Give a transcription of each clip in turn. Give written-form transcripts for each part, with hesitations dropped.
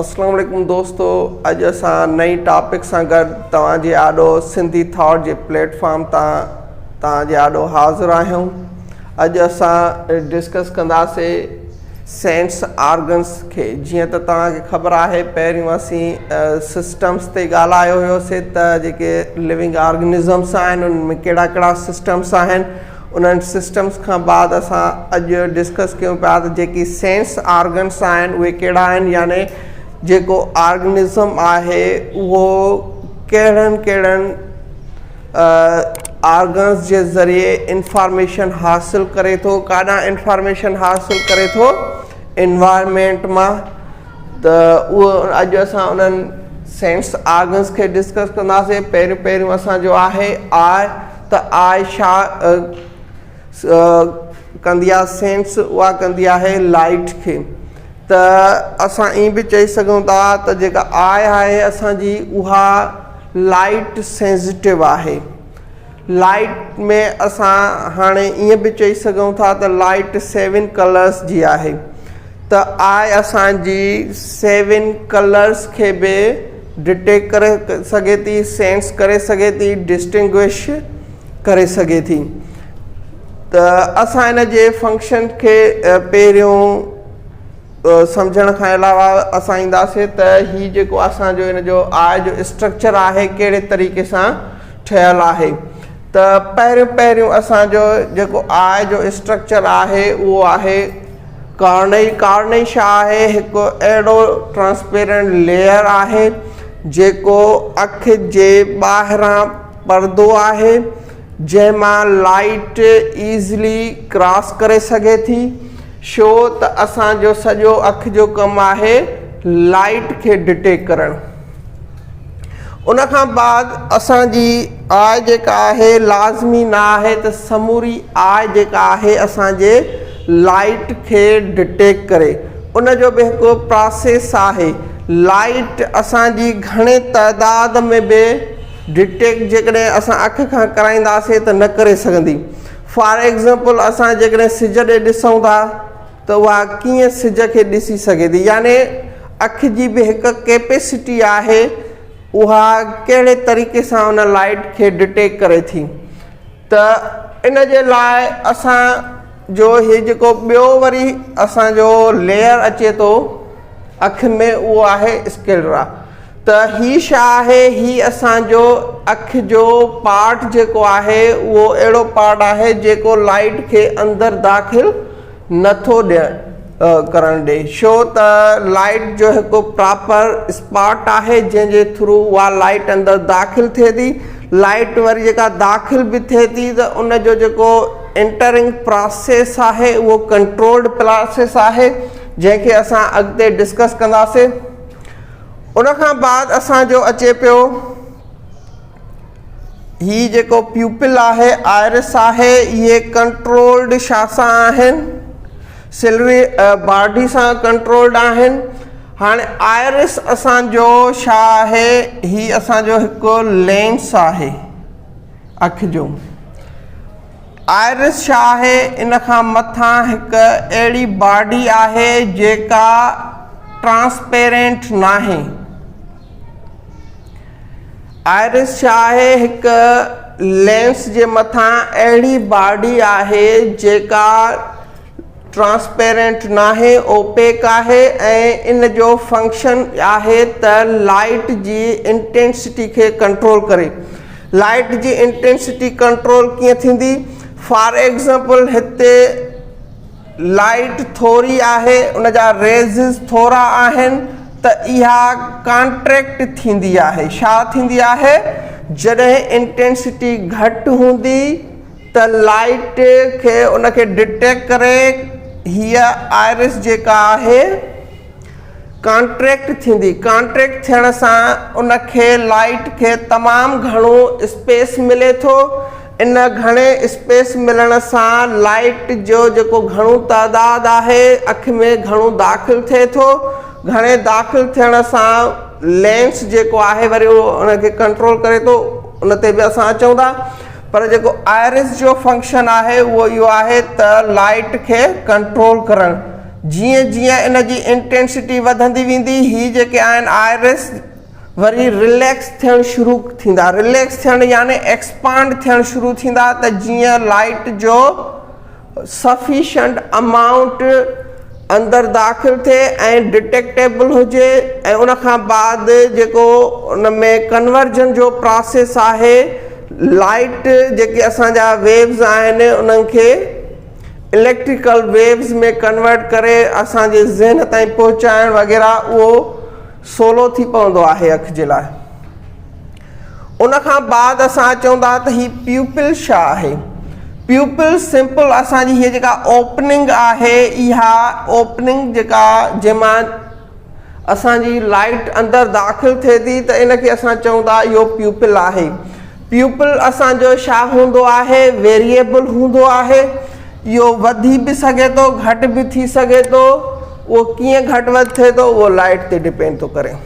اسلام عليڪم دوستو اڄ اسان نئين ٽاپڪ سان گڏ توهان جي آڏو سنڌي ٿاٽ جي پليٽ فارم تان توهان جي آڏو حاضر آهيون اڄ اسان ڊسڪس ڪنداسي سينس آرگنس کي جيئن ته توهان کي خبر آهي پهريون اسين سسٽمس تي ڳالهايو هيوسي ته جيڪي لونگ آرگنزمس آهن انهن ۾ ڪهڙا ڪهڙا سسٽمس آهن انهن سسٽمس کان بعد اسان اڄ ڊسڪس ڪيون پيا ته جيڪي سينس آرگنس آهن اهي ڪهڙا آهن يعني جيڪو آرگنزم آهي اهو ڪهڙن ڪهڙن آرگنس جي ذريعي انفارميشن حاصل ڪري ٿو ڪاڏان انفارميشن حاصل ڪري ٿو انوائرمينٽ مان ته اهو اڄ اسان انهن سينس آرگنس کي ڊسڪس ڪنداسين پهريون پهريون اسان جو آهي آء ته آء ڇا ڪندي آهي سينس اها ڪندي آهي لائٽ کي ته اسان ائين به چئي سگهون ٿا ته جيڪا آء آهي اسان جي اها لائٽ سينسٽو آهي لائٽ ۾ اسان هاڻي ائين به چئي سگهون ٿا ته لائٽ سيون ڪلرس جي آهي ته آء اسان جي سيون ڪلرس کي به ڊٽيڪٽ ڪري سگهي ٿي، سينس ڪري سگهي ٿي، ڊسٽنگوش ڪري سگهي ٿي ته اسان ان جي فنڪشن کي پهريون سمجهڻ کان علاوه اسان اينداسي ته هي جيڪو اسان جو ان جو آء جو اسٽرڪچر آهي ڪهڙي طريقي سان ٺهيل آهي ته پهريون پهريون اسان جو جيڪو آء جو اسٽرڪچر آهي اهو آهي ڪارنئي، ڪارنئي ڇا آهي؟ هڪ اهڙو ٽرانسپيرنٽ ليئر آهي جيڪو اک جي ٻاهران پردو آهي جنهن مان لائيٽ ايزلي ڪراس ڪري سگهي ٿي شو ته اسان جو سڄو اک جو ڪم آهي لائيٽ کي ڊٽيڪٽ ڪرڻ. ان کان بعد اسان جي آء جيڪا آهي لازمي نه آهي ته سموري آء جيڪا آهي اسان جي لائٽ کي ڊٽيڪٽ ڪري ان جو به هڪ پراسيس آهي لائٽ اسان جي گهڻي تعداد ۾ به ڊٽيڪٽ جيڪڏهن اسان اک کان ڪرائينداسي ته نه ڪري سگهندي فار ايگزامپل اسان جيڪڏهن سج ڏي ڏسون ٿا ته اها ڪيئن سج کي ڏسي سگهي ٿي يعني اک جي به هڪ ڪيپيسٽي آهي اها ڪهڙي طريقي سان ان لائٽ کي ڊٽيڪٽ ڪري ٿي ته ان جي لاء اسان جو هي جيڪو ٻيو وري اسان جو ليئر اچي ٿو اک ۾ اهو آهي اسڪلرا ته هي ڇا آهي هي اسان جو اک جو پارٽ جيڪو آهي اهو اهڙو پارٽ آهي جيڪو لائٽ کي اندر داخل نٿو ڏيڻ ڪرڻ ڏي ڇو ته لائٽ جو هڪ پراپر اسپاٽ آهي جنهن جي ٿرو اها لائٽ اندر داخل ٿئي ٿي لائٽ وري جيڪا داخل به ٿئي ٿي ته ان جو جيڪو انٽرنگ پراسيس آهي اهو ڪنٽرولڊ پراسيس آهي جنهن کي اسان اڳتي ڊسڪس ڪنداسين ان کان بعد اسان جو اچي پيو هي جيڪو پيوپل آهي آئرس آهي اهي ڪنٽرولڊ ڇا سان آهن سلري باڊي سان ڪنٽرولڊ آهن هاڻي آئرس اسان جو ڇا آهي هي اسان جو هڪ لينس آهي اک جو آئرس ڇا آهي ان کان مٿان هڪ اهڙي باڊي آهي جيڪا ٽرانسپيرنٽ ناهي آئرس ڇا آهي هڪ لينس جي مٿان اهڙي باڊي آهي جيڪا ٽرانسپيرنٽ ناهي اوپيڪ آهي ۽ ان جو فنڪشن آهي ته لائٽ جي انٽينسٽي کي ڪنٽرول ڪري لائٽ جي انٽينسٽي ڪنٽرول ڪيئن ٿيندي فار ايگزامپل هتي لائٽ ٿوري آهي ان جا ريزز ٿورا آهن ته اها ڪانٽريڪٽ ٿيندي آهي ڇا ٿيندي آهي جڏهن انٽينسٽي گهٽ هوندي ته لائٽ کي ان کي ڊٽيڪٽ ڪري هيء آئرس جيڪا آهي ڪانٽريڪٽ ٿيندي ڪانٽريڪٽ ٿيڻ سان ان کي لائٽ کي تمام گهڻو اسپيس ملي ٿو ان گهڻي اسپيس ملڻ سان لائٽ جو جيڪو گهڻو تعداد آهي اک ۾ گهڻو داخل ٿئي ٿو گهڻي داخل ٿيڻ سان لينس جيڪو آهي وري اهو ان کي ڪنٽرول ڪري ٿو ان تي به اسان اچون ٿا پر جيڪو آئرس جو فنڪشن آهي اهو اهو آهي ته لائٽ کي ڪنٽرول ڪرڻ. جيئن جيئن ان جي انٽينسٽي وڌندي ويندي هي جيڪي آهن آئرس وري رليڪس ٿيڻ شروع ٿيندا. رليڪس ٿيڻ يعني ايڪسپانڊ ٿيڻ شروع ٿيندا ته جيئن لائٽ جو سفيشنٽ امائونٽ اندر داخل ٿئي ۽ ڊٽيڪٽيبل هجي ۽ ان کان بعد جيڪو ان ۾ ڪنورجن جو پراسيس آهي لائٽ جيڪي اسان جا ويوز آهن انهن کي اليڪٽريڪل ويوز ۾ ڪنورٽ ڪري اسان جي ذهن تائين پهچائڻ وغيره اهو سولو ٿي پوندو آهي اک جي لاء. ان کان بعد اسان اچون ٿا ته هي پيوپل ڇا آهي. پيوپل سمپل اسان جي هي جيڪا اوپننگ آهي اها اوپننگ جيڪا جنهن مان اسان جي لائٽ اندر داخل ٿئي ٿي ته ان کي اسان چئون ٿا اهو پيوپل آهي. پيوپل اسان جو ڇا هوندو آهي ويريبل هوندو آهي. اهو وڌي به سگهي ٿو گهٽ به ٿي سگهي ٿو. اهو ڪيئن گهٽ وڌ ٿئي ٿو اهو لائٽ تي ڊپينڊ ٿو ڪري.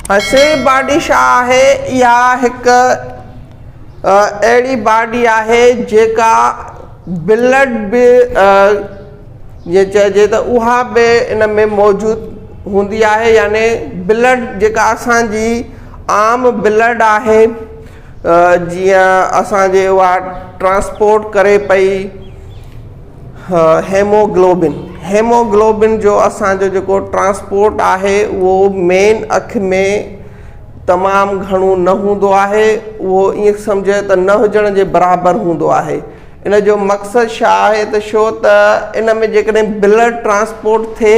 هاڻي سيل باڊي ڇا آهي؟ اها هڪ اهڙي باڊي آهي جيڪا بلڊ به جيئن چئجي ته اها به ان ۾ موجود هوندي آهي يعني بلڊ جيڪا اسان جي عام بلڊ آهي جيئن اسان جي اها ٽرانسپورٽ ڪري پئي هيموگلوبن هيموگلوبن جو اسان جو جيڪو ٽرانسپورٽ آهي اهو مين اک ۾ تمام گهڻو نه هوندو آهي اهو ائين سمجهه ته نه هجڻ جي برابر هوندو آهي ان جو مقصد ڇا آهي ته ڇو ته ان ۾ جيڪڏهن بلڊ ٽرانسپورٽ ٿئي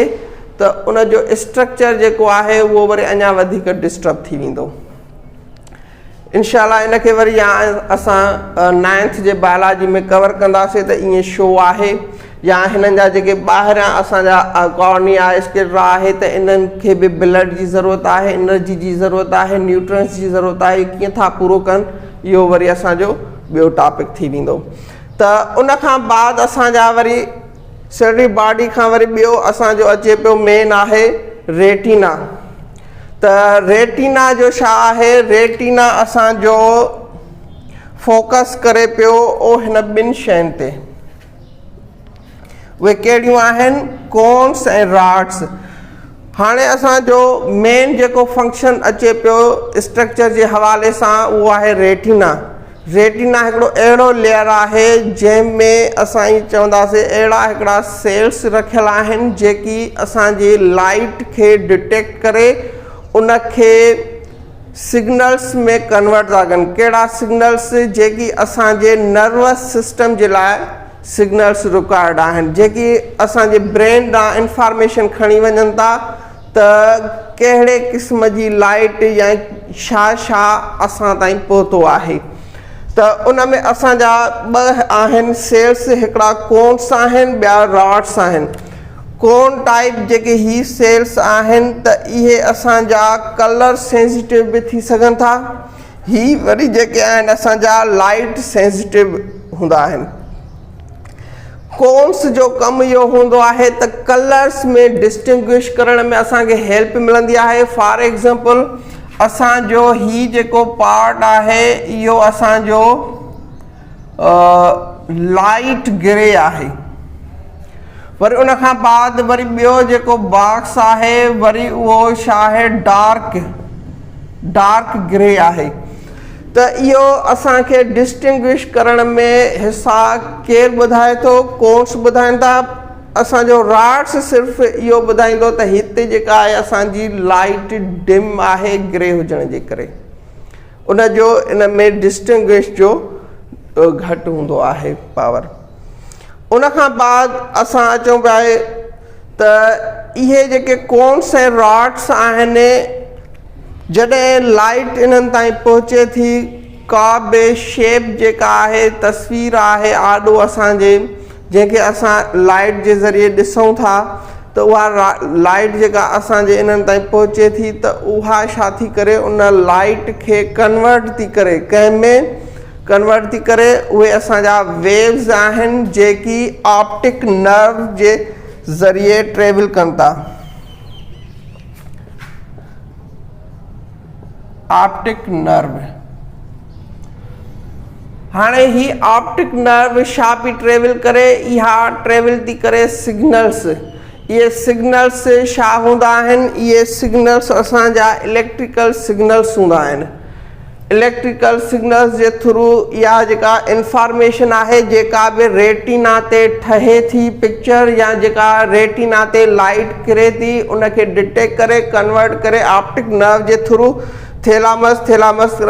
ته ان جو اسٽرڪچر جيڪو آهي اهو وري اڃا وڌيڪ ڊسٽرب ٿي ويندو انشاء الله ان کي وري يا اسان نائنٿ جي بائلاجي ۾ ڪور ڪنداسين ته ائين شو آهي يا هنن جا جيڪي ٻاهريان اسان جا ڪارنيا اسڪلرا آهي ته انهن کي به بلڊ جي ضرورت آهي انرجي جي ضرورت آهي نيوٽرنس جي ضرورت آهي ڪيئن ٿا پورو ڪن اهو وري اسان جو ٻيو ٽاپڪ ٿي ويندو ته ان کان بعد اسان جا وري سيلري باڊي کان وري ٻيو اسان جو اچي پيو مين آهي ريٽينا ته ريٽينا جو ڇا آهي ريٽينا اسان جو فوڪس ڪري پيو او هن ٻن شين تي اهي ڪهڙيون آهن ڪونس ۽ راڊس هاڻي اسان جو مين جيڪو فنڪشن اچي پيو اسٽرڪچر جي حوالي سان اهو آهي ريٽينا ريٽينا هڪڙو اهڙو ليئر آهي جنهن ۾ اسان ائين چونداسين اهڙا هڪڙا سيلس رکيل آهن جيڪي اسان جي لائٽ کي ڊٽيڪٽ ڪري ان کي سگنلس ۾ ڪنورٽ ٿا ڪن ڪهڙا سگنلس جيڪي اسان جي نروس سسٽم جي لاء سگنلس رڪوائرڊ آهن جيڪي اسان جي برين ڏانهن انفارميشن کڻي وڃن ٿا ته ڪهڙي قسم جي لائٽ يا ڇا ڇا اسان تائين پهتو آهي ته ان ۾ اسان جا ٻه آهن سيلس هڪڙا ڪونس آهن ٻيا راڊس آهن ڪون ٽائپ جيڪي هي سيلس آهن ته اهي اسان جا ڪلر سينسيٽو به ٿي سگهن ٿا هي وري جيڪي آهن اسان جا لائٽ سينسيٽو هوندا آهن ڪونس جو ڪم اهو هوندو آهي ته ڪلرس ۾ ڊسٽنگوش ڪرڻ ۾ اسان کي هيلپ ملندي آهي فار ايگزامپل اسان جو هي جيڪو پارٽ آهي اهو اسان جو لائٽ گري آهي وري ان کان بعد وري ٻيو جيڪو باڪس آهي وري اهو ڇا آهي ڊارڪ ڊارڪ گري آهي ته اهو اسان کي ڊسٽنگوش ڪرڻ ۾ حصا ڪير ٻڌائي ٿو؟ ڪونس ٻڌائين ٿا. اسان جو راڊس صرف اهو ٻڌائيندو ته هتي جيڪا آهي اسان جي لائٽ ڊم آهي گري هجڻ جي ڪري ان جو ان ۾ ڊسٽنگوش جو گهٽ هوندو آهي پاور. ان کان بعد اسان اچون پيا ته اهي جيڪي ڪونس ۽ راڊس آهن جڏهن لائيٽ انهن تائين پهچي ٿي، ڪا به شيپ جيڪا آهي، تصوير آهي آڏو اسان جي، جنهن کي اسان لائيٽ جي ذريعي ڏسون ٿا ته اها لائيٽ جيڪا اسان جي انهن تائين پهچي ٿي ته اها ڇا ٿي ڪري ان لائيٽ کي ڪنورٽ ٿي ڪري ڪنهن ۾ ڪنورٽ ٿي ڪري اهي اسان جا ويوز آهن جيڪي آپٽڪ نرو جي ذريعي ٽريول ڪن ٿا. آپٽڪ نرو هاڻي هي آپٽڪ نرو ڇا پي ٽريول ڪري اها ٽريول ٿي ڪري سگنلس اهي سگنلس ڇا هوندا آهن؟ اهي سگنلس اسان جا اليڪٽريڪل سگنلس هوندا آهن. اليڪٽريڪل سگنلس جي ٿرو اها جيڪا انفارميشن آهي جيڪا به ريٽينا تي ٺهي ٿي پڪچر يا جيڪا ريٽينا تي لائٽ ڪري ٿي ان کي ڊٽيڪٽ ڪري ڪنورٽ ڪري آپٽڪ نرو جي ٿرو ٿيلامس ٿيلامس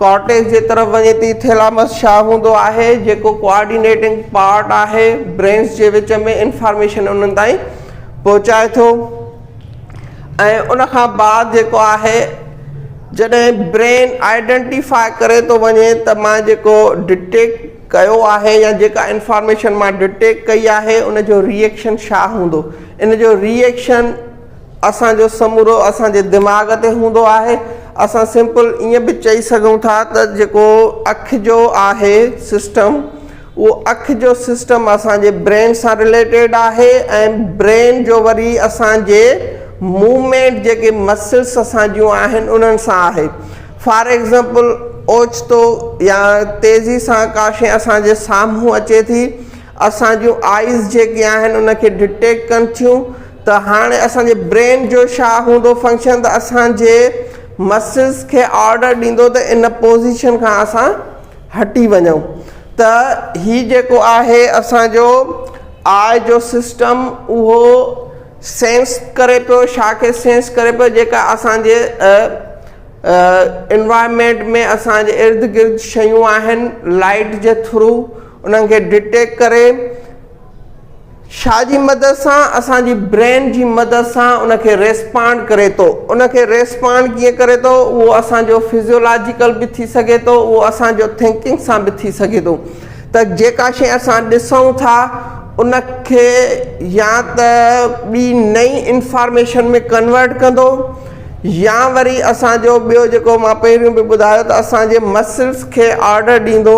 ڪارٽيڪس جي طرف وڃي ٿي. ٿيلامس ڇا هوندو آهي جيڪو ڪوآرڊينيٽنگ پارٽ آهي برينس جي وچ ۾ انفارميشن انهن تائين پهچائي ٿو ۽ ان کان بعد جيڪو آهي جڏهن برين آئيڊنٽيفاء ڪري ٿو وڃي ته مان جيڪو ڊٽيڪٽ ڪيو آهي يا جيڪا انفارميشن مان ڊٽيڪٽ ڪئي آهي ان جو ريئيڪشن ڇا هوندو ان جو ريئيڪشن اسان جو سمورو اسان جي دماغ تي هوندو آهي. اسان سمپل ائين به چئي سگهون ٿا ته جيڪو اک جو آهي سسٽم اهو اک جو سسٽم اسان جي برين سان رليٽيڊ آهي ۽ برين جو وري اسان جي موومينٽ جيڪي مسلس اسان جون آهن انهن سان آهي. فار ايگزامپل اوچتو يا تيزي سان ڪا شيء اسان جي سامهون اچي ٿي اسان جون آئيز جيڪي آهن ان کي ڊٽيڪٽ ڪن ٿيون ته هاڻي اسان جي برين جو ڇا هوندو فنڪشن ته اسان جي مسلز کي آرڊر ڏيندو ته ان پوزيشن کان اسان هٽي وڃون ته هي جيڪو آهي اسان جو آء جو سسٽم اهو سينس ڪري پيو ڇا کي سينس ڪري پيو جيڪا اسان جي انوائرمينٽ ۾ اسان جي ارد گرد شيون آهن لائٽ جي ٿرو انهن کي ڊٽيڪٽ ڪري ڇا جي مدد سان اسان جي برين جي مدد سان ان کي ريسپانڊ ڪري ٿو ان کي ريسپانڊ ڪيئن ڪري ٿو اهو اسان جو فزيولاجيڪل به ٿي سگهي ٿو اهو اسان جو ٿنڪنگ سان به ٿي سگهي ٿو ته جيڪا شيء اسان ڏسون ٿا ان کي يا ته ٻي نئين انفارميشن ۾ ڪنورٽ ڪندو يا وري اسان جو ٻيو جيڪو مان پهريون به ٻڌايو ته اسان جي مسلس کي آرڊر ڏيندو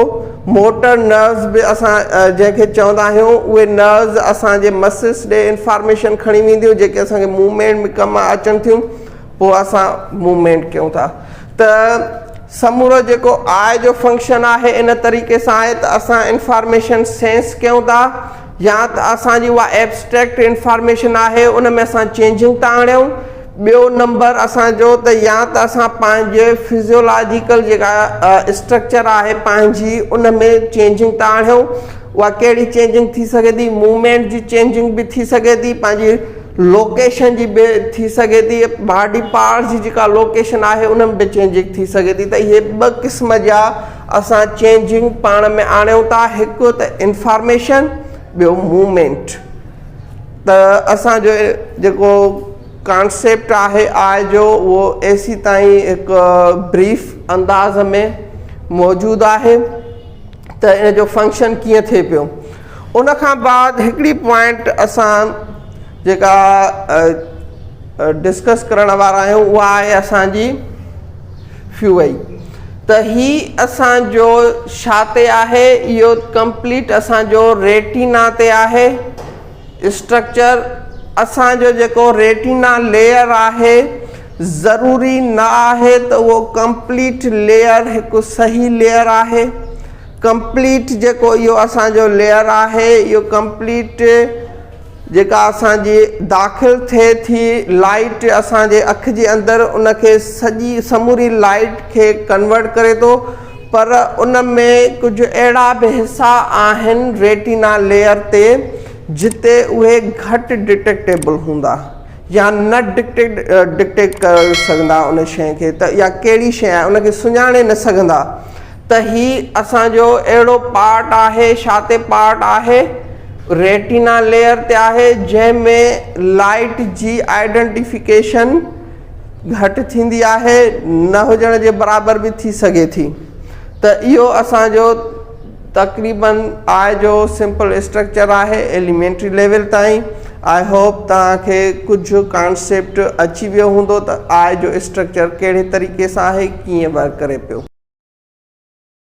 موٽر نروز به اسان جنهن کي چوندا آهيون اهي نروز اسان جي مسلس ڏي انفارميشن کڻي وينديون جيڪي اسان کي موومينٽ ۾ ڪم اچن ٿيون پوء اسان موومينٽ ڪيون ٿا ته سمورو جيڪو آء جو فنڪشن آهي ان طريقي سان آهي ته اسان انفارميشن سينس ڪيون ٿا يا ته اسان جي اها ايبسٽريڪٽ انفارميشن آهي ان ۾ اسان چينجنگ ٿا آڻيون ٻيو نمبر اسان جو ته يا ته اسان پنهنجي فزيولاجيڪل جيڪا اسٽرڪچر آهي پنهنجي ان ۾ چينجنگ ٿا آڻيون اها ڪهڙي چينجنگ ٿي سگهي ٿي موومينٽ جي چينجنگ به ٿي سگهي ٿي پنهنجي لوڪيشن جي به ٿي سگهي ٿي باڊي پارٽس جي جيڪا لوڪيشن آهي ان ۾ به چينجنگ ٿي سگهي ٿي ته اهي ٻه قسم جا اسان چينجنگ پاڻ ۾ آڻيون ٿا هڪ ته انفارميشن ٻيو موومينٽ ته اسان جو جيڪو ڪانسيپٽ آهي آء جو اهو ايسي تائين هڪ بريف انداز ۾ موجود آهي ته ان جو فنڪشن ڪيئن ٿئي پيو ان کان بعد هڪڙي پوائنٽ اسان جيڪا ڊسڪس ڪرڻ وارا آهيون اها آهي اسان جي فيوئي ته هي اسان جو ڇا تي آهي اهو ڪمپليٽ اسان جو ريٽينا تي آهي اسٽرڪچر اسان جو جيڪو ريٽينا ليئر آهي ضروري نه آهي ته اهو ڪمپليٽ ليئر هڪ صحيح ليئر آهي ڪمپليٽ جيڪو اهو اسان جو ليئر آهي اهو ڪمپليٽ جيڪا اسان جي داخل ٿئي ٿي لائيٽ اسان جي اک جي اندر ان کي سڄي سموري لائيٽ کي ڪنورٽ ڪري ٿو پر ان ۾ ڪجهه اهڙا به حصا آهن ريٽينا ليئر تي جتي اهي گهٽ ڊٽيڪٽيبل هوندا يا نه ڊٽيڪٽ ڪري سگهندا ان شيء کي ته اها ڪهڙي شيء آهي ان کي سڃاڻي نه سگهندا ته هي اسان جو اهڙو پارٽ آهي ڇا تي پارٽ آهي ريٽينا ليئر تي آهي جنهن ۾ لائٽ جي آئيڊنٽيفڪيشن گهٽ ٿيندي آهي نه هجڻ جي برابر به ٿي سگهي ٿي ته اهو اسان جو تقريبن آء جو سمپل اسٽرڪچر آهي ايليمينٽري ليول تائين I hope توهان کي ڪجهه ڪانسيپٽ اچي ويو هوندو ته آء جو اسٽرڪچر ڪهڙي طريقي سان آهي ڪيئن ورڪ ڪري پيو.